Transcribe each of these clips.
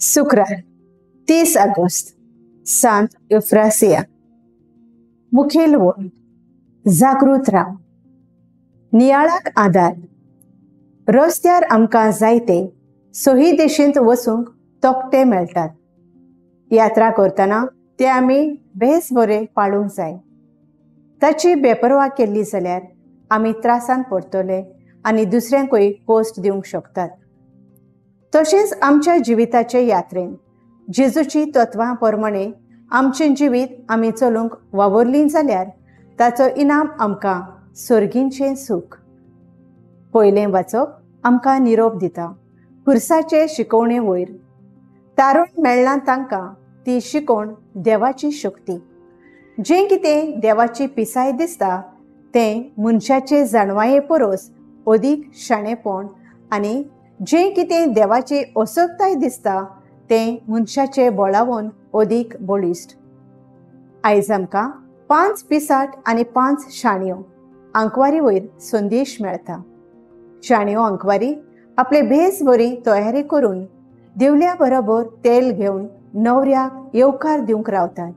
शुक्रार 30 ऑगस्ट, सांत युफ्रासिया। मुखेल वळ, जागृत राव। नियाळाक आदार। रस्त्यार आमकां जायते सोही देशेंत वचूंक तोकटे मेळटात। यात्रा करतना ते आमी बेस बरे पाळूंक जाय। ताची बेपरवा केल्ली जाल्यार आमी त्रासान पडटले आनी दुसऱ्यांकूय कश्ट दिवंक शकतात। तशेंच आमच्या जिविताचे यात्रेन जेजूची तत्वां प्रमाणे आमचें जिवीत आमी चलूंक वावुरलीं जाल्यार ताचो इनाम आमकां सर्गींचें सूख। पयलें वाचप आमकां निरोप दिता खुर्साचे शिकोवणे वयर तारण मेळ्ळां तांकां ती शिकोवण देवाची शक्ती। जें कितें देवाची पिसाय दिसता तें मनशाचे जाणवाये परस अदीक शाणेपण आनी जें कितें देवाची असक्ताय दिसता तें मनशाचे बळावन अदीक बळिश्ट। आयज आमकां 5 पिसाट आनी 5 शाणयो आंकवारी वयर संदेश मेळटा। शाणयो आंकवारी आपले भेस बरी तयारी करून देवल्या बरोबर तेल घेवन न्हवऱ्याक येवकार दिवंक रावतात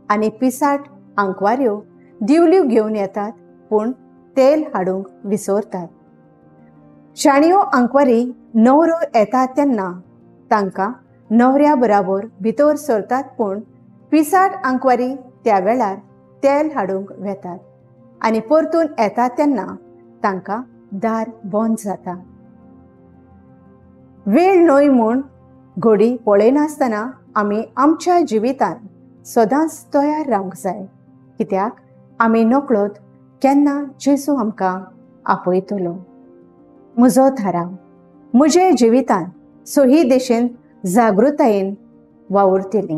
आनी पिसाट आंकवाऱ्यो दिवल्यो घेवन येतात पूण तेल हाडूंक विसरतात। शाणयो आंकवारी न्हवरो येता तेन्ना तांकां न्हवऱ्या बराबर भितर सरतात पूण पिसाट आंकवारी त्या वेळार तेल हाडूंक वेतात आनी परतून येता तेन्ना तांकां दार बंद जाता। वेळ न्हय म्हूण घडी पळयनासतना आमी आमच्या जिवितांत सदांच तयार रावंक जाय, कित्याक आमी नकळत केन्ना जेजू आमकां आपयतलो। म्हजो थाराव, म्हजे जिवितांत सोही देशेन जागृतायेन वावुरतली।